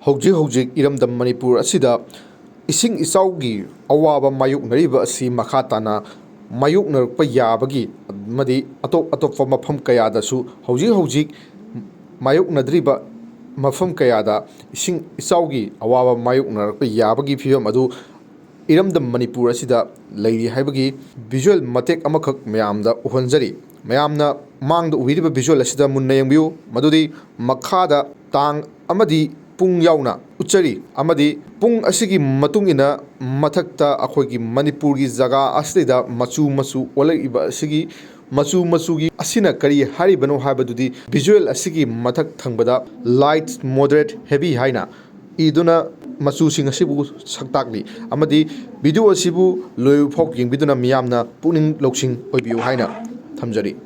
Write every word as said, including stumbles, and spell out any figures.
ꯍꯧꯖꯤꯛ ꯍꯧꯖꯤꯛ ꯏꯔꯝꯗꯝ ꯃꯅꯤꯄꯨꯔ ꯑꯁꯤꯗ ꯏꯁꯤꯡ ꯏꯆꯥꯎꯒꯤ ꯑꯋꯥꯕ ꯃꯥꯌꯣꯛꯅꯔꯤꯕ ꯑꯁꯤ ꯃꯈꯥ ꯇꯥꯅ ꯃꯥꯌꯣꯛꯅꯔꯛꯄ ꯌꯥꯕꯒꯤ ꯑꯃꯗꯤ ꯑꯇꯣꯞ ꯑꯇꯣꯞꯄ ꯃꯐꯝ ꯀꯌꯥꯗꯁꯨ ꯍꯧꯖꯤꯛ ꯍꯧꯖꯤꯛ ꯃꯥꯌꯣꯛꯅꯗ꯭ꯔꯤꯕ ꯃꯐꯝ ꯀꯌꯥꯗ ꯏꯁꯤꯡ ꯏꯆꯥꯎꯒꯤ ꯑꯋꯥꯕ ꯃꯥꯌꯣꯛꯅꯔꯛꯄ ꯌꯥꯕꯒꯤ ꯐꯤꯕꯝ ꯑꯗꯨ ꯏꯔꯝꯗꯝ ꯃꯅꯤꯄꯨꯔ ꯑꯁꯤꯗ ꯂꯩꯔꯤ ꯍꯥꯏꯕꯒꯤ ꯚꯤꯖꯨꯋꯦꯜ ꯃꯇꯦꯛ ꯑꯃꯈꯛ ꯃꯌꯥꯝꯗ ꯎꯍꯟꯖꯔꯤ꯫ ꯃꯌꯥꯝꯅ ꯃꯥꯡꯗ ꯎꯕꯤꯔꯤꯕ ꯚꯤꯖꯨꯋꯦꯜ ꯑꯁꯤꯗ ꯃꯨꯟꯅ ꯌꯦꯡꯕꯤꯌꯨ꯫ ꯃꯗꯨꯗꯤ ꯃꯈꯥꯗ ꯇꯥꯡ ꯑꯃꯗꯤ ꯄꯨꯡ ꯌꯥꯎꯅ ꯎꯠꯆꯔꯤ, ꯑꯃꯗꯤ ꯄꯨꯡ ꯑꯁꯤꯒꯤ ꯃꯇꯨꯡ ꯏꯟꯅ ꯃꯊꯛꯇ ꯑꯩꯈꯣꯏꯒꯤ ꯃꯅꯤꯄꯨꯔꯒꯤ ꯖꯒꯥ ꯑꯁꯤꯗ ꯃꯆꯨ ꯃꯆꯨ ꯑꯣꯜꯂꯛꯏꯕ ꯑꯁꯤꯒꯤ ꯃꯆꯨ ꯃꯆꯨꯒꯤ ꯑꯁꯤꯅ ꯀꯔꯤ ꯍꯥꯏꯔꯤꯕꯅꯣ ꯍꯥꯏꯕꯗꯨꯗꯤ ꯚꯤꯖꯨꯋꯦꯜ ꯑꯁꯤꯒꯤ ꯃꯊꯛ ꯊꯪꯕꯗ light moderate heavy ꯍꯥꯏꯅ ꯏꯗꯨꯅ ꯃꯆꯨꯁꯤꯡ ꯑꯁꯤꯕꯨ ꯁꯛꯇꯥꯛꯂꯤ꯫ ꯑꯃꯗꯤ ꯚꯤꯗꯤꯑꯣ ꯑꯁꯤꯕꯨ ꯂꯣꯏꯕ ꯐꯥꯎ ꯌꯦꯡꯕꯤꯗꯨꯅ ꯃꯤꯌꯥꯝꯅ ꯄꯨꯛꯅꯤꯡ ꯂꯧꯁꯤꯡ ꯑꯣꯏꯕꯤꯌꯨ ꯍꯥꯏꯅ ꯊꯝꯖꯔꯤ꯫